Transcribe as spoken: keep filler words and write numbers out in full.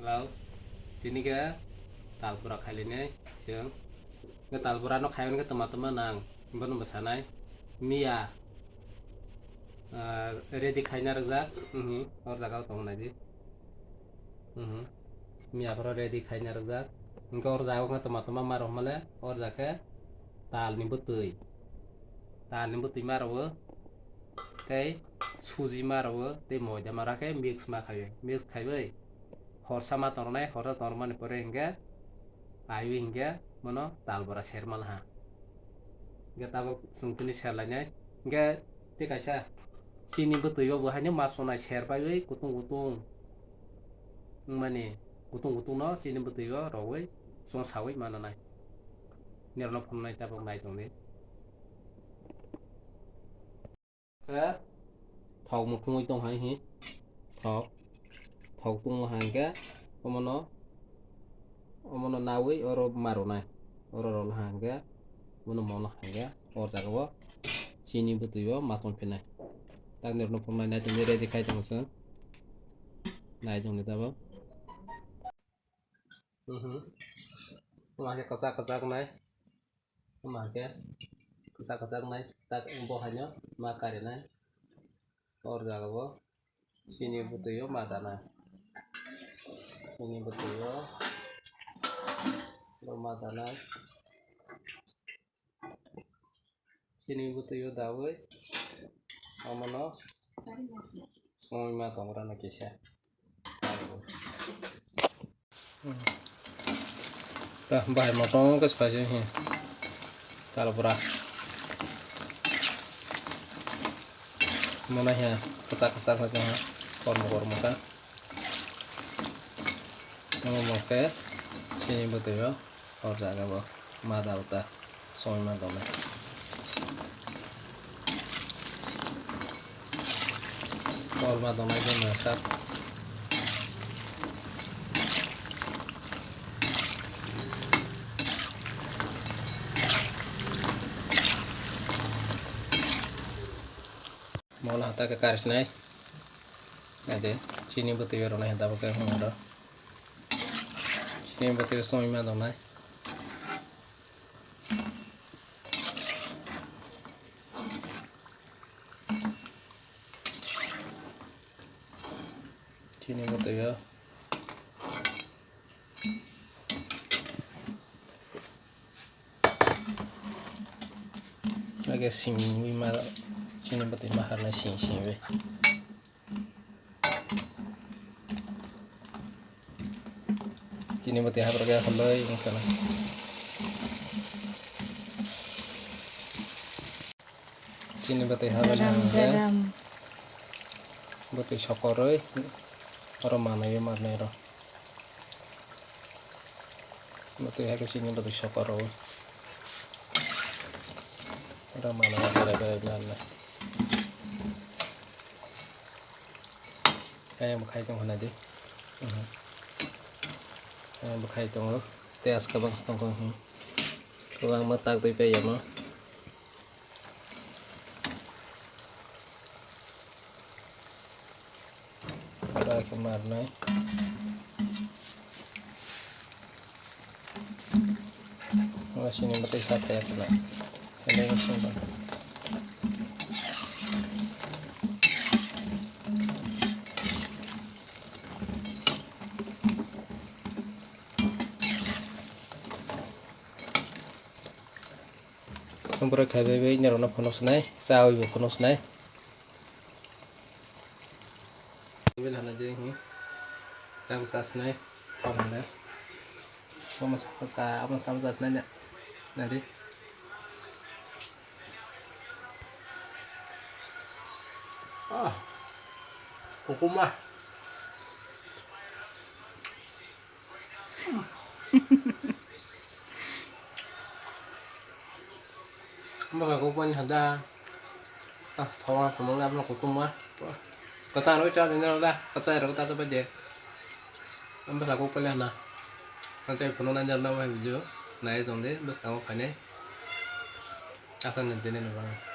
Hello, tini khe tal bura khailini chwng. Khe tal bura no khaimani khe tama tama nang, bono bwsanai. Miya, ah, ready khaina rwjak, mhm, or jaga o tong naidi. Mhm. Miya phoro ready khaina rwjak. Hwnkhe or jaga o khe tama tama ma rok male, or jaga khe tal ni bwtwi. Tal ni bwtwi ma rwo. Tei suji ma rwo, tei moida ma rakhe mix ma khaio. Mix khaiwi horsa ma tongronai, horsa tongmani pore hwnkhe aiwi hwnkhe bono tal bura serma laha. Hwnkhe tabuk chwng tini serlainai. Hwnkhe tei kaisa chini bwtwi o bo haino ma sonai ser paiwi kutung kutung wngmani, kutung kutung no chini bwtwi o rowwi chwng sawi ma nanai. Nirok no phunuknai tabuk nai tongdi. Khe thok muthungwi tong hai hi. Thok. Thok tungma hai khe omono, omono nawi oro ma rwnai. Oro rwla hai khe omono mono hai khe or jaga o chini bwtwi o ma tong phinai. Tak nirok no phunuknai nai tongdi ready khai tongo chwng. Nai tongdi tabuk. Mhm. Omo hai khe kwchak kwchak nai. Omo hai khe kwchak kwchak nai. Tak bo haino ma karinai. Or jaga bo chini bwtwi o ma danai. Chini bwtwi o bo ma danai. Chini bwtwi o dawi omono songwi ma tong rana kisa. Ta bahai motong khe spicy hi. Tal bura. Mona hi kwchak kwchak khe tong ha. Kormo kormo khe. Omo khe chini bwtwi o. Hor jaga bo ma da uta songma dole. Hor ma dole je ma sak. Mola hata ke karis nai. Ade chini bwtwi rok nai hata bo ke hung ro. Chini bwtwi songma dole. Chini bwtwi o. Lage singwi ma chini bwtwi ma harnai sing singwi. Chini bwtwi habra khe halai wngkha na. Chini bwtwi habra garam, hangkhe garam. Bwtwi sokorwi oro manwi marnai oro. Bwtwi hai khe chini bwtwi sokorwi. Oro manwi berai berai marnai. Ayang bo khai tongo nai di. Mhm. Ayang bo khai tongo. Tei aska bangsa tongo. Mhm. Kwbangma tak twi pai yamo. Ora khe marnai. Ora sini bwtwi sa thaya khwna. Helai sini. Borok khai bai bai norokno phunuk swnai, chawi bo phunuk swnai. Table hana je hi. Chang sa swnai, thok hana. Omo sa, sa, omo sa, sa swnai na. Nari. Ah. Kukuma. Bwkha kukmani hada. Ah, thoma thoma wngya bono kutung ma. Kwtal rwi cha de nang da, kwchai rok ta ta de. Bwkha kukpali hana. Ang tei phunuk nai nang video nai tong de, bwskango phainai. Asa nang tini nang.